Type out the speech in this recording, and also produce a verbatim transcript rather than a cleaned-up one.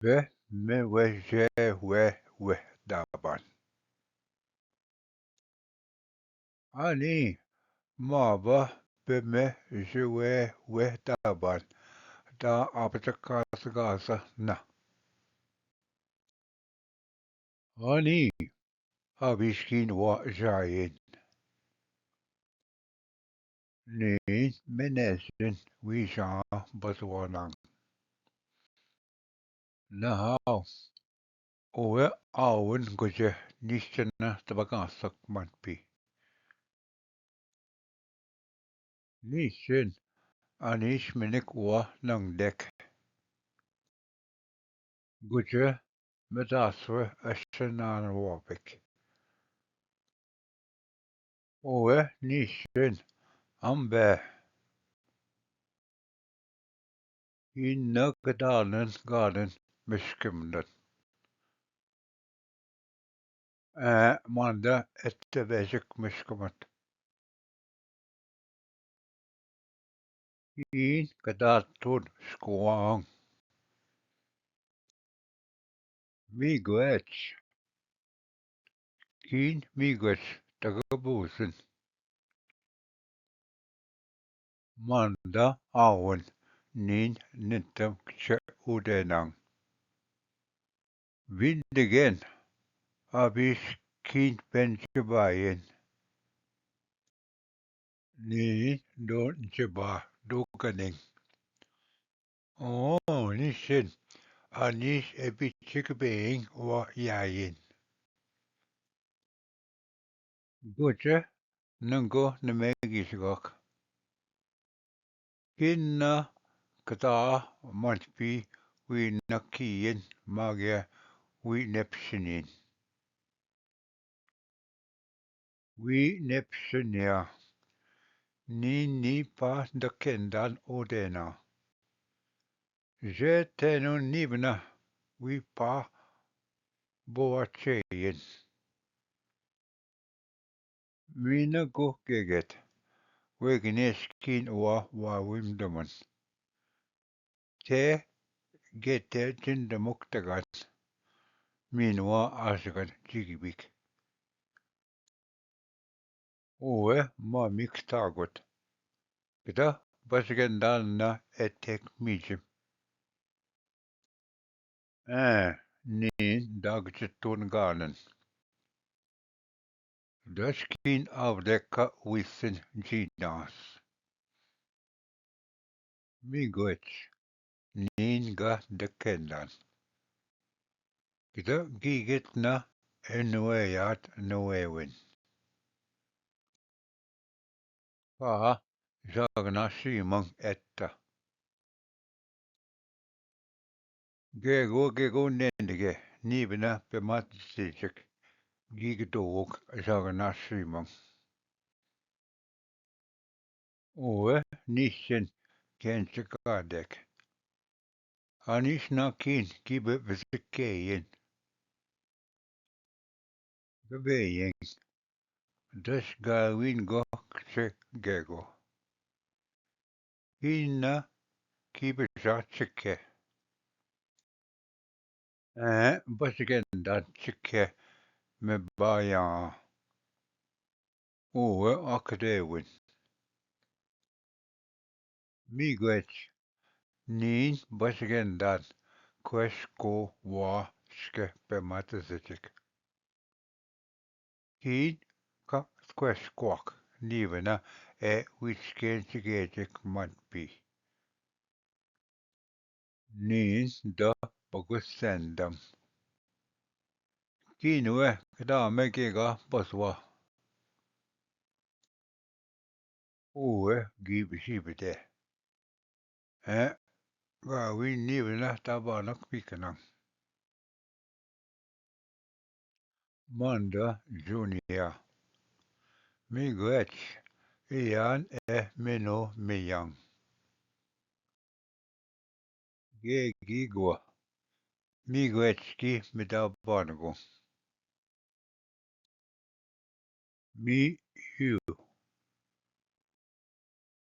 बे में वे जे वे वे दाबान। आनी माबा बे में जे वे वे दाबान। दा आप तक कास गास ना। आनी अविश्किन वा जायेन। नीन मेनेसिन विशां बसवानांग। नहाव ओवे आवन गुजे निश्चन तबकां सक मन पी। निश्चन अनिश मिनिक वा नंग देख। गुजे मेदासवे अशनान वापिक। ओवे निश्चन अम्बे। इन कदानन गानन मिश्किमनन। ए मांदा एत्ते बेसिक मिश्किमत। इन कदा तुन स्कुआंग। मी ग्वेच। कीन मी ग्वेच तगबूसिन। मांदा आवन नीन नितम चे उदेनांग। विंदगेन अबिश कीन पेन चबायेन। नीन डोन चबा डोकनिंग। ओ निशिन अनिश एपिचिक बेंग वा यायेन। गोचे नंगो नमेगी सिगोक। किन्ना कता मंचपी वी नकियन मागे वी नेपशनिन। वी नेपशनिया। नी नी पा दकेंदान ओदेना। जे तेनु नीबना वी पा बोआ चेयन। मीना गो गेगेत, वे गनेश कीन वा वा विमदमन। ते गेते जिंद मुक्त गन, मीन वा आसगन जिगिबिक। ओवे मामिक तागत। किता बसगेंदान ना एतेक मीजिम। ऐ नीन दाग चित्तून गानन। दशकीन आवदेका विसिन जीनास। मिगोच नीन गा दकेंदान। किता गीगेत ना एनुए याद नुए विन। पा जागना श्रीमंग एत्ता। गेगो गेगो नेंडगे नीबना पे मात सीचक गीग दोवक जागना श्रीमंग। ओवे निश्चन केंच का देख। अनिश ना कीन की बे-, बेसके येन। गबे येन। दस गाविन गो कचे गेगो। कीन ना की बेसा चिके। ऐ बस गेंदा चिके में बाया। ओवे अख देविन। मिगोच नीन बस गेंदा क्वेश को वा शके पे मत जचिक। कीन का क्वेश क्वाक नीवना ए विचकेन चिगेचिक मन पी। नीन द बगुसेंदम। कीन वे कदा में केगा बसवा। ओवे गीब जीब दे। हैं गावी नीवना ताबानक पीकना। मांदा जूनिया। मिगोच इयान ए मेनो मियांग। गे गी गो। मिगोच की मिदा बानगो। Me you